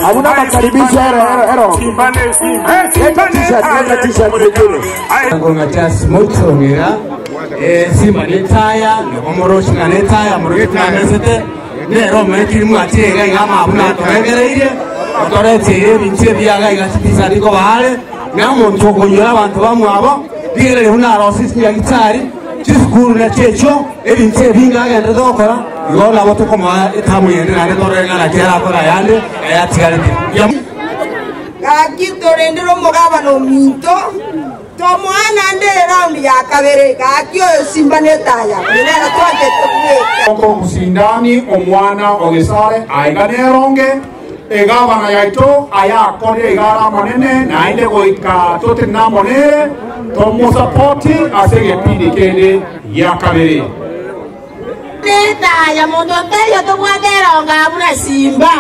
Abuna makaribisho ero Leta t-shirt, leta t-shirt zingine. Ng'achasi mochong'era Simba netaya nabo moroche ng'a netaya moroche buna amesete nere omanyete mwachire iga iga ama buna atorengereirie otoreteire ebinto ebiaga iga chitisati koba are na omonto okoinyora abanto bamwabo rigereria buna arosie chinyagitari chisukuru nachio echio ebinto ebinge agenderete gokora igo nabo tokomoa etamu yende naende torore ng'a naki arakore ayande ayatigarete. Gaki torendere omogabana ominto, tomoa naende eraundi ya kabere, gaki oyo simba netaya, oyo nere twanchete bweka. Okomosindani omwana o Gesare aiga neronge, egavana yaito ayakorire iga are amanene, naende goika totenene amo nere, tomosapoti ase egepindi kende gia kabere. Netaya, monto taiyo tobwate eronge abwo na simba.